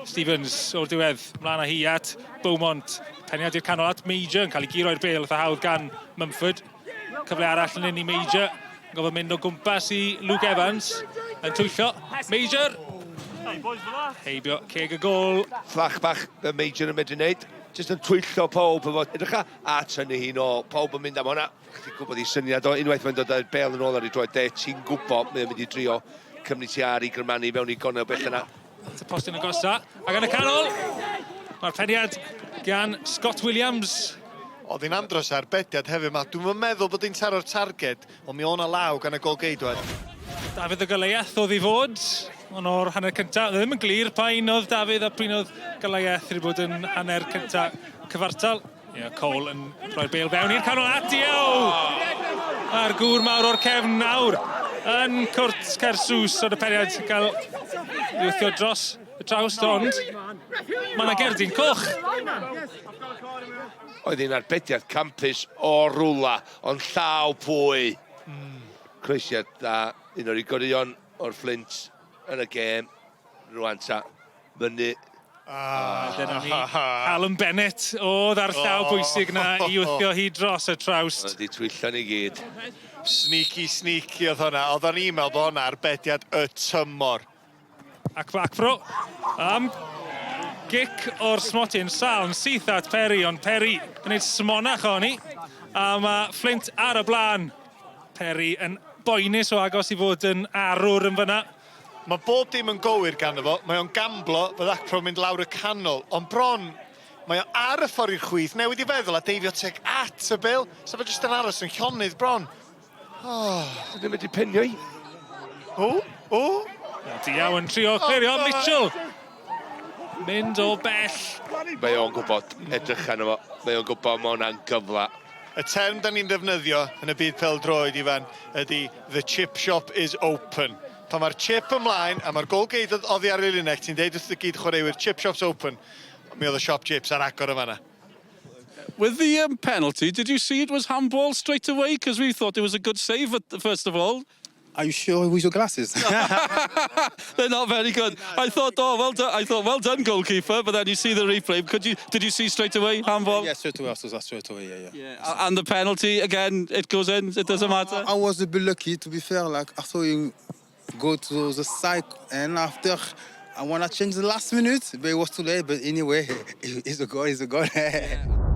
Stevens o'r diwedd, mlaen â hi at Beaumont. Peniad i'r canol at Major yn cael ei guro i'r bel eitha hawdd gan Mumford. Cyfle arall yn un i Major. Yn gofod mynd o gwmpas i Luke Evans. Yn twyllo. Major! Heibio ceg y gol. Fflach bach y Major yn medru wneud. Jyst yn twyllo pawb efo edrycha a tynnu hi nôl. Pawb yn mynd am hwnna. Chdi'n gwybod i syniad o unwaith mae'n dod â'r bel yn ôl ar ei droed de, ti'n gwybod mae'n mynd i drio cymryd ti ar i grymanu fewn i gornel bell yna. At y postyn agosa, ac yn y canol, mae'r peniad gan Scott Williams. Oedd hi'n andros o arbediad hefyd 'ma. Dwi'm yn meddwl bod hi'n taro'r targed, ond mi o' 'na law gan y gôl-geidwad. Dafydd y Goliath oedd i fod, ond o'r hanner cynta, oedd e ddim yn glir pa un oedd Dafydd a p'un oedd Goliath wedi bod yn hanner cynta cyfartal. Ie, Cole yn rhoi'r bêl fewn i'r canol at Diaw! A'r gŵr mawr o'r cefn nawr yn cwrt Caersws ond y peniad yn cael ei wthio dros y trawst ond mae yna gerdyn coch. Oedd hi'n arbediad campus o rwla, ond llaw pwy? Croesiad da, un o'r goreuon o'r Fflint yn y gêm. Rwan ta, fyny. Ah. Dyna ni. Callum Bennett oedd ar llaw bwysig na i wthio hi dros y trawst. Oedd wedi twyllo ni gyd. Sneaky, sneaky oedd hwnna. Oedden ni'n meddwl bod hwnna arbediad y tymor. Ac mae Akpro am gic o'r smotyn sal yn syth at Perry, ond Perry yn gwneud smonach ohoni. A mae Flint ar y blaen. Perry yn boenus o agos i fod yn arwr yn fyna. Mae bob dim yn gywir ganddo fo, mae o'n gamblo fod Akpro yn mynd lawr y canol, ond bron, mae o ar y ffordd i'r chwith, newid i feddwl a deifio tuag at y bêl, so fe jyst yn aros yn llonydd bron. Oh. Dyn nhw'n medru penio i. O, o! Diaw yn trio clirio, Mitchell! Mynd o bell. Mae o'n gwybod, edrych arno fo, mae o'n gwybod mae hwnna'n gyfle. Y term da ni'n ddefnyddio yn y byd pêl-droed, Ifan, ydy the chip shop is open. Pan mae'r chip ymlaen a mae'r gôl-geidwad oddi ar ei linell, ti'n deud wrth dy gyd-chwaraewyr, chip shop's open. Mi oedd y siop chips ar agor yn fanna. With the penalty, did you see it was handball straight away? Because we thought it was a good save at, first of all. Are you sure with your glasses? They're not very good. I thought, oh, well done. I thought, well done, goalkeeper. But then you see the replay. Could you? Did you see straight away handball? Yeah, straight away. I saw that straight away. Yeah. And the penalty again, it goes in. It doesn't matter. I was a bit lucky, to be fair. Like I saw him go to the side, and after I wanna change the last minute, but it was too late. But anyway, it's a goal. It's a goal. Yeah.